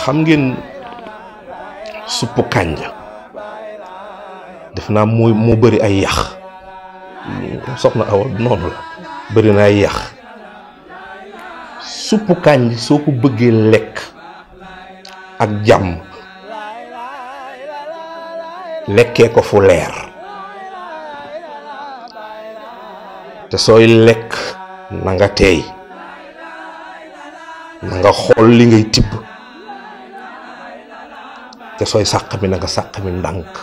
xam ngeen suppu kànja def naa moo bëri ay yax soxna Awa noonu la bëri na ay yax suppu kànja soo ko bëggee lekk ak jàmm lekkee ko fu leer te sooy lekk na nga teey na nga xool li ngay tibb te sooy sàq mi na nga sàq mi ndànk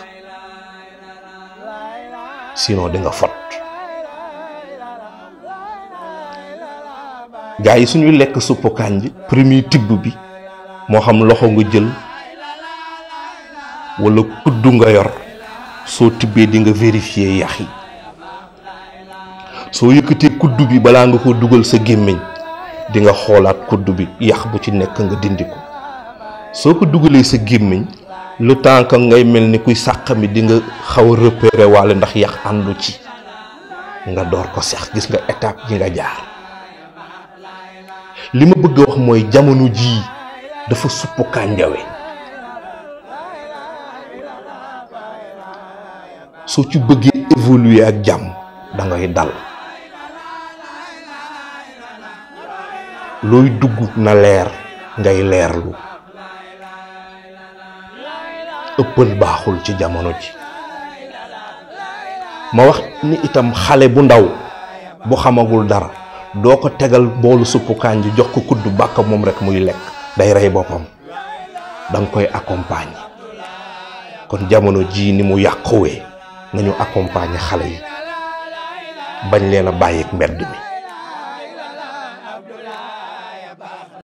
sinon di nga fot gaa yi suñuy lekk suppu kànja premier tibb bi moo xam loxo nga jël walla kuddu nga yor soo tibbee di nga vérifier yax yi soo yëkkatee kuddu bi balaa nga ko dugal sa gémmiñ di nga xoolaat kuddu bi yax bu ci nekk nga dindi ko soo ko dugalee sa gémmiñ le temps que ngay mel ni kuy sàq mi di nga xaw a repérer walla ndax yax àndu ci nga door ko sex gis nga étape yi nga jaar li ma bëgg a wax mooy jamono jii dafa suppu kànjawe soo ci bëggee évoluer ak jàmm da ngay dal looy dugg na leer ngay leerlu ëppal baaxul ci jamono ji ma wax ni itam xale bu ndaw bu xamagul dara doo ko tegal boolu suppu kànja jox ko kudd bàkk moom rek muy lekk day rey boppam danga koy accompagner kon jamono ji ni mu yàquwee nañu accompagner xale yi bañ leen a bàyyi mbedd mi